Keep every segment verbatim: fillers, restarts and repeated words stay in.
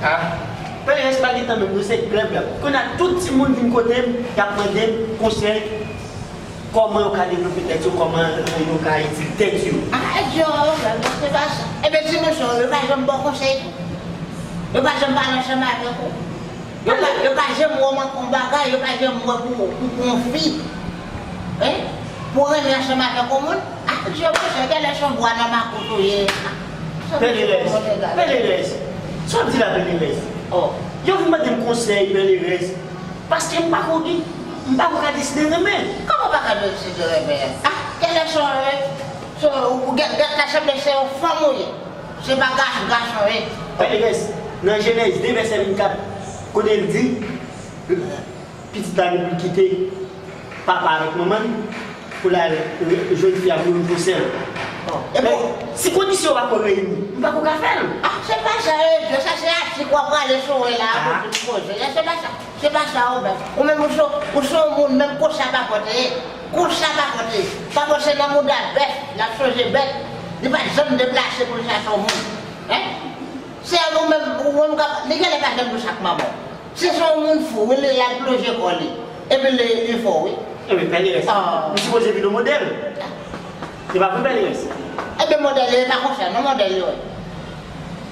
Ah, Pèlerès pa gen tan menm, nou se klèb la. Kounye a tout timoun vin kote m, y ap mande m konsèy, kòman yo ka devlope tèt yo, kòman yo ka itil tèt yo. Ah, yo, yo, yo, se pa sa. Ebyen, timoun sa yo, yo pa janm ba w konsèy tou. Yo pa janm pale ansanm avèk ou. Yo pa, yo pa janm wè w manke yon bagay, yo pa janm wè pou, pou, pou yon fi. Hein? Pou w renmen ansanm avèk yon moun? Ah, Dye, monchè, genlè se yon bwa nan makout ou ye. Pèlerès, Pèlerès, sa w ap di la, Pèlerès? Oh. Yo vin mande m konsèy, Pèlerès, paske m pa ko gen, m pa ko ka deside renmen. Kòman w pa ka deside renmen? Ah, genlè se yon, se yon, ou gen, gen, ta sanble se yon fanm ou ye. Se pa gason, gason, wi. Pèlerès, nan Jenèz de vèsè vennkat, kote l di, pitit la gen pou l kite papa avèk manman l pou l al re-, jwenn fi a pou yo vin fè sèl. Bon, e bon. Men, si kondisyon yo pa ko reyini, m pa ko ka fè l. Ah, se pa sa, e, sa se atik w ap rale sou mwen la, ah, pou tout koze. Se pa sa. Se pa sa, ou menm. Ou menm, ou se, ou se yon moun, menm konsa pa pote. Konsa pa pote. Pa panse nan mouda bèf, l ap sonje bèt. Li pa t janm deplase pou l chache yon moun. Hein? Se ou menm, ou menm k ap, li genlè pa janm dous ak manman w. Se, se yon moun fou, wi, li, l al plonje kò li. Epi li, li fò, wi. Ebyen, Pèlerès, ah, li sipoze vin yon modèl. Se pa vre, Pèlerès? Ebyen, modèl, e pa konsa, non, modèl, wi.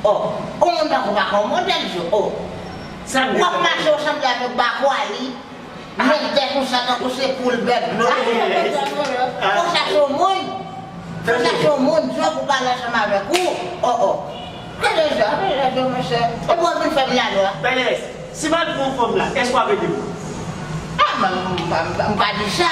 Oh, yon moun tankou w pa ka yon modèl, jo. Oh. Sa m di w ap mache, w sanble avèk bakwa li. Met tèt ou sa tankou se poul bèt blan. Fò chache yon moun. Fò chache yon moun, Djòb, pou pale ansanm avèk ou. Oh, oh. Gade sa, gade sa, monchè. E pou w vin fè m lalwa. Pèlerès, si m al pran fanm la, èske w ap ede m? Ah, mwen, m pa, m pa, m pa di sa.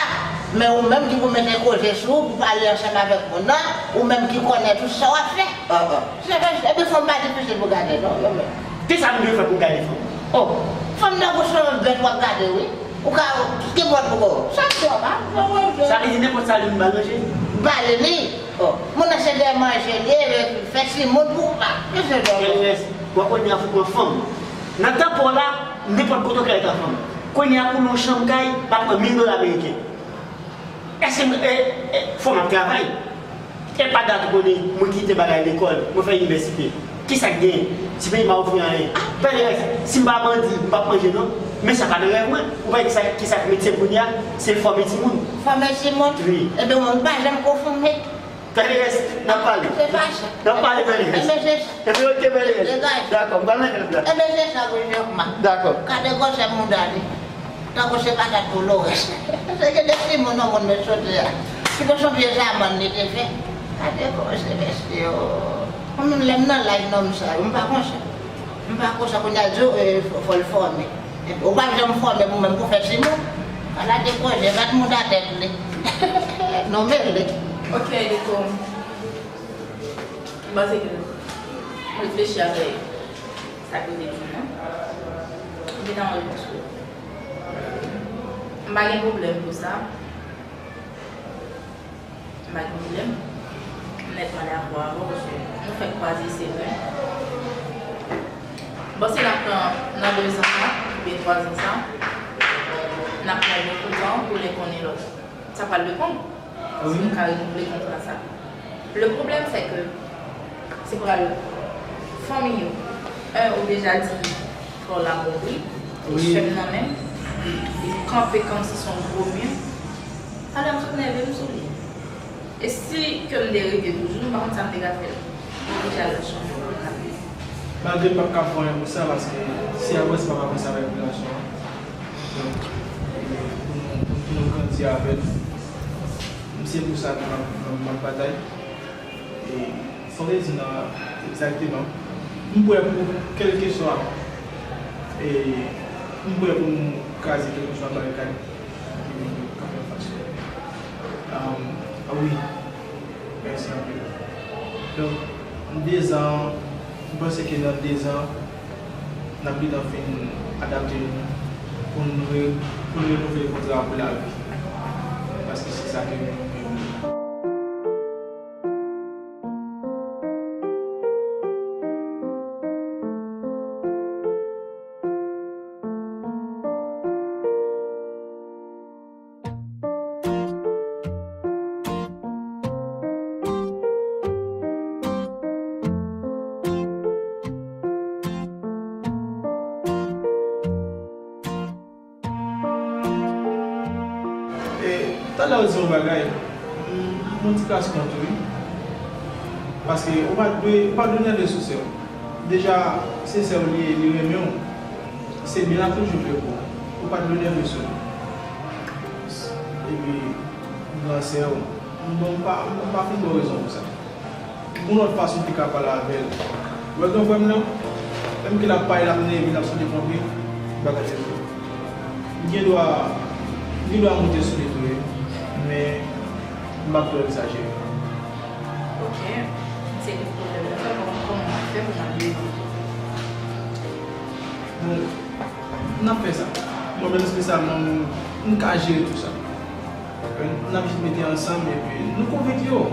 Men ou menm ki pou mete koze sou ou, pou pale ansanm avèk moun nan, ou menm ki konnen tout sa w ap fè. Oh, oh. Se vre, epi fanm pa difisil pou gade, non, non, men. Kisa m dwe fè pou m gade fanm? Oh, fanm nan gon se yon bèt w ap gade, wi. Ou ka, ki bòt ou ko? Sa se pa, non, non, non. Sa vle di nenpòt sa li m ba l manje? Ba li li. Oh, moun nan se dèyè manje li ye, fè timoun pou ou pa. Ki se dèyè? Pèlerès, w ap konnen a fou pran fanm. Nan tan pa w la, nenpòt kote w ka al ka fanm. Kounye a pou l yon chanm kay, pa pran mil dola ameriken. Èske m, e, e, fò m ap travay? E pa dat ou konnen mwen kite bagay lekòl, mwen fè inivèsite. Kisa k genyen? Ti peyi m pa ofri anyen. Pèlerès, si m pa bandi, m p ap manje non. Men sa pa nan rèv mwen. Ou pa wè kisa, kisa k metye m kounye a? Se fòme timoun. Fòme timoun? Wi. Ebyen, mwen, m pa janm ko fòme. Pèlerès, n ap pale. Se pa sa. N ap pale, Pèlerès. Ebyen, se sa. Ebyen, oke, Pèlerès. Degaj. Dakò, m pral nan klèb la. Ebyen, se sa, wi, Jacques. Dakò. Gade gwosè mouda li. Tankou se patat Dolores. Se gen de timoun nan mond mwen soti a. Ki te se yon vye zamann li te fè. Gade kòman se mesye yo. Mwen menm lè m nan laj nonm sa yo, m pa konsa. M pa konsa kounye a di w, e, fò, fò l fòme. Epi ou p ap janm fòme pou menm pou fè timoun. Ala de pwojè, bat moun atè li. Nonmen li. Ok, Nico. M panse ke m reflechi avèk sa ke w te di m nan. M te nan yon sou. M pa gen pwoblèm pou sa. M pa gen pwoblèm. M nètman dakò avè w, paske nou fèk kwaze, se vre. Bon, si n ap pran nan de zan sa, oubyen twa zan sa, n ap pran bokou tan pou len konnen lòt. Sa pral depann si nou ka renouvle kontra sa. Le pwoblèm, se ke se pral fanmi yo. En, ou deja di kò la mouri, e sè m nan menm, li kanpe kòmsi se yon gwo mi. Talè m sot nève m sou li. E si ke m te rete toujou, m pa konn sa m te ka fè l. Li deja lòt chanm pou l kanpe. Malgre m p ap ka fè anyen pou sa, paske si avanse m ap avanse avèk relasyon an. Donk, e, pou nou, pou nou grandi avè l. Se pou sa ke m ap, m ap batay. E, sa w te di nan, egzakteman. M prè pou, kèlkeswa, e, m prè pou nou kraze kèlkeswa barikad. Epi nou kanpe anfas yo. Um, a wi. Mèsi anpil. Donk, de zan, m panse ke nan de zan, n ap gentan fin adapte nou pou n re-, pou n renouvle kontra pou lavi. Paske se sa ke nou, nou Talè w di yon bagay, m, m pran ti kras kont ou, wi. Paske ou pa t dwe, ou pa t dwe nève sou sè w. Deja, se sè w li ye, li renmen w. Se byen l ap toujou vle pou ou. Ou pa t dwe nève sou li. Epi, gran sè w, m, bon, m pa, m pa fin ba w rezon pou sa. Yon lòt fason w te ka pale avè l. Ou wè gran frè m nan? Menm ke l ap pale, l ap nève, l ap sote ponpe, bagay sa yo. M gen dwa, m gen dwa monte sou li tou, wi. Men, m p ap twò egzajere. Ok, se li pwoblèm nan, fè m wè kòman w ap fè pou n ap jere. Bon, n ap fè sa. Mwen menm espesyalman, m, m ka jere tou sa. N ap jis mete ansanm epi nou konvenk yo.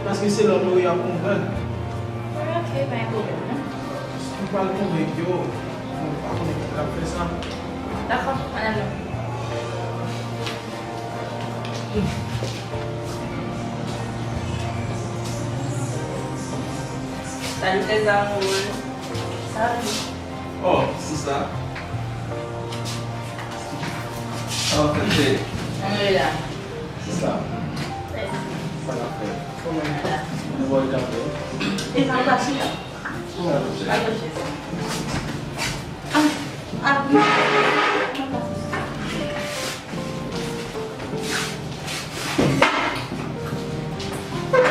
Paske se lòm yo, y ap konprann. Ok, pa gen pwoblèm, non. M pral konvenk yo. Mwen pa konnen ki l ap fè sa. Dakò, ann ale. Salut les amoureux. Salut. Oh, sista. Sa w ap fè, cheri? Ann rele la. Sista. Mèsi. Sa w ap fè? Kòman? Ala. Nou bò yon kafe? E sa w pa chita? Kòman w ap chita? Al pran chèz la. Ah, ah.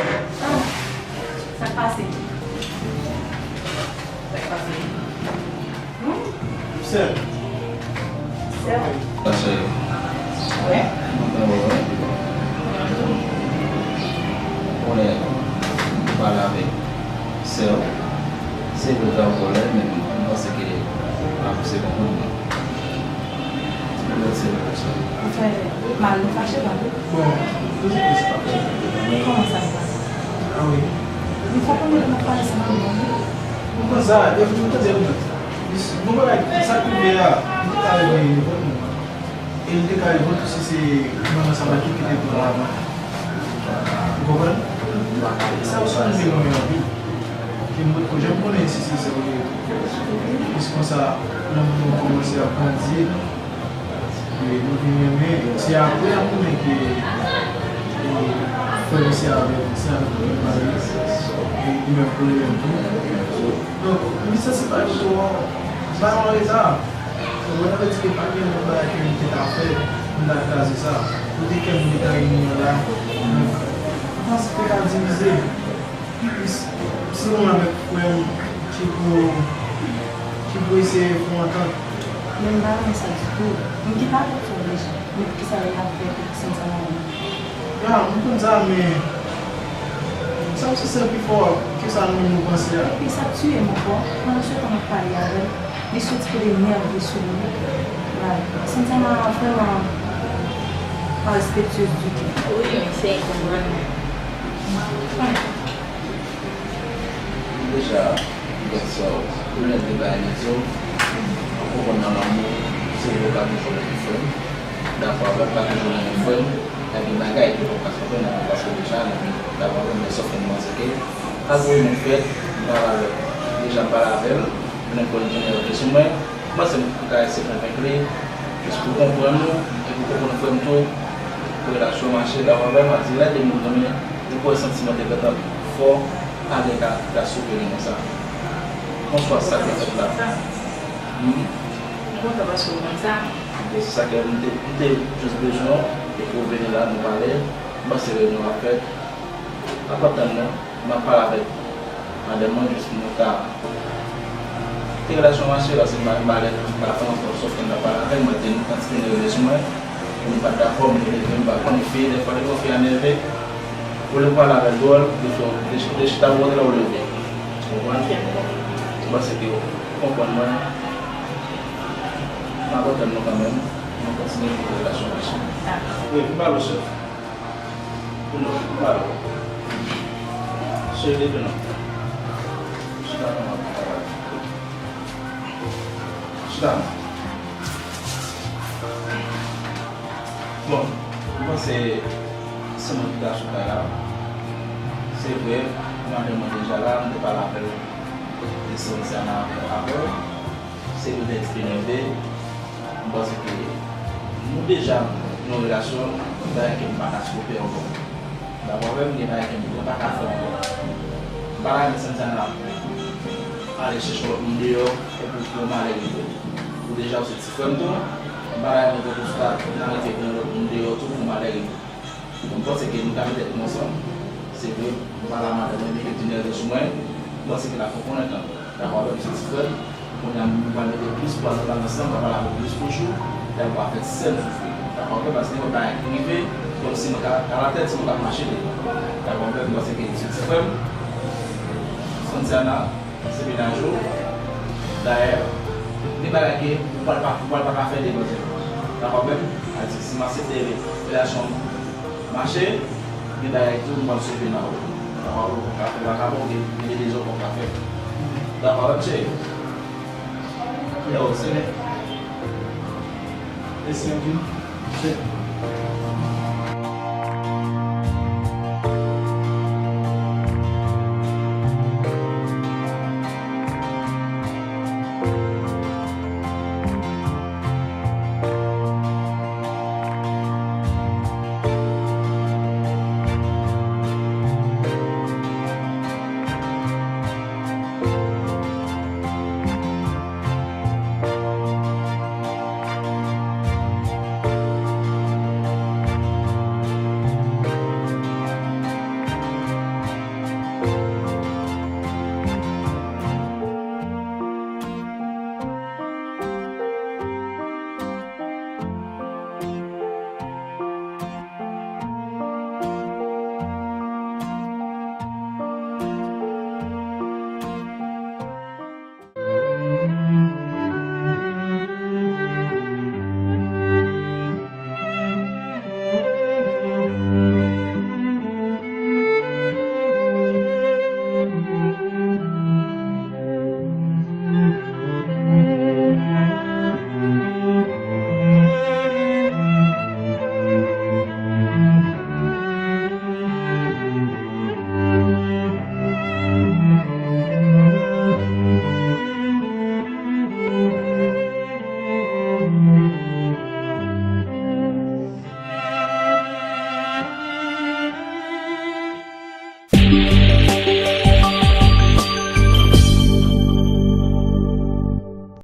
Ah, sa k pase? Sa k pase? Hmm? Sè. Sè. Sè. Wè. Mwen kontan wè w. Konnen m pale avèk sè w. Se vre l te an kòlè, men m panse ke l ap se konprann mwen. Mèsi, mèsi. Ou fè mal, nou fache, pa vre? Bon, nou se plis pa fè. Men kòman sa nou pase? Ah wi. Li fè konbyen tan n ap pale ansanm avè w? Ou konn sa, depi m tande l, bon bagay, sa k rive a, li te ka rive reponn mwen. E li te ka reponn tou si se manman sa Maky ki te pran l avan. Ou konprann? Sa yo se yon nimewo mwen anpil. Ke m potko janm konnen si se sè w li ye tou. Jis konsa, lanmou nou kòmanse ap grandi. E nou vin renmen. Se apre n ap konnen ke, e, frè misye avè misye avèk mwen mari. E li menm pou li menm tou. Donk, m santi pa ditou, pa nan eta. Mwen, sa vle di ke pa gen lòt bagay ke m te ka fè pou m ta kraze sa. Kote kè m te ka vin la, m panse te ka divize. Si mwen avèk frè m ki pou, ki pou eseye fè yon antant. Men m pa renmen sa ditou. M gen pa fè w deja. Men poukisa yo t ap fè tout sèn sa nan men? Ya, m konn sa, men sa m santi pi fò ke sa nou menm nou panse a. Epi sa tiye m ankò, pandan se tan m ap pale avè l, li soti kote nève sou li. Like, sèn sa nan vrèman pa respektyez ditou. Wi, men se konprann. Deja, m konn sa w, ou lè te bay nèg yo, ou konprann nan lanmou, se yo pa toujou renmen frè m. Dafwa, lòt pa toujou renmen frè m, epi bagay ki fè w pa konprann nan paske deja, epi dafwa, men sòf mwen panse ke, apre yon fèt, m pale avè l. Deja, m pale avè l, m konnen l gen yon sou mwen, m panse m ka eseye konvenk li, jis pou konprann nou, epi konprann frè m tou, pou relasyon mache, dafwa, vrèman, di lè de moun renmen, Ou kwè santiman te gentan fò, pa gen ka, ka souke li konsa. Bonswa, sa k ap fèt la? Hmm? M kontan paske w konn sa. Ebyen, se sa ke m te, m te jis bezwen w, epi w vini la, nou pale, m panse reyinyon an ap fèt. N ap ap tann nou, m ap pale avèk madanm mwen, jis pou nou ka Te relasyon mache la, se malè m pa fè ankò, sòf ke m t ap pale avè l, mwen te, m te antipe nève sou mwen, pou m pa t dakò, m te leve, m pa konn fi, dèfwa lè yon fi a nève, olye w pale avè l dwòl, li fè w de, de chita pou w antre la ou leve. Ou konprann? M panse ke ou konprann mwen. M ap antann nou kanmenm, nou kontinye pou relasyon mache. Wi, m pale w chèf. Pou nou, m pale w. Seri de non. Chita non, m ap travay. Chita non. Bon, m panse se mwen ki ta sou kay la. Se vre, madanm mwen deja la, m te pale avè l de sèvis sa nan avè, avè w. Se petèt ki nève, m panse ke nou deja nan yon relasyon, Bagay ke m pa ka stope ankò. Dakò avè m, gen bagay ke m pa ka fè ankò. M pa ka gen Santiana ale chèche yon lòt moun deyò, epi pou yon malè rive. Ou deja ou se ti frè m tou, m pa ka gen Kokoska nan rete gen yon lòt moun deyò tou pou malè rive. Bon, m panse ke nou ka met tèt nou ansanm. Se vre, m pale a madanm mwen, li te nève sou mwen. M panse ke l ap konprann tan. Dakò avè m, se ti frè m. Kounye a, nou pral mete plis pwa nan balans lan, m pral pale avè l plis toujou. Lè l pa fè sè m soufri. Dakò avè m, paske gen bagay ki rive, kòmsi mwen ka, ka la tèt, si mwen ka mache devan. Dakò avè m, m panse ke se ti frè m. Santiana, se mennaj ou. Dayè, gen bagay ke ou pral pa, ou pral pa ka fè devan zye m. Dakò avè m, a di, si m aksepte relasyon mache, gen bagay tou m pral sove nan ou. Dakò, ou ka fè vakabon, gen, gen de dezòd ou ka fè. Dakò avè m, cheri? Yo, se men. Mèsi anpil.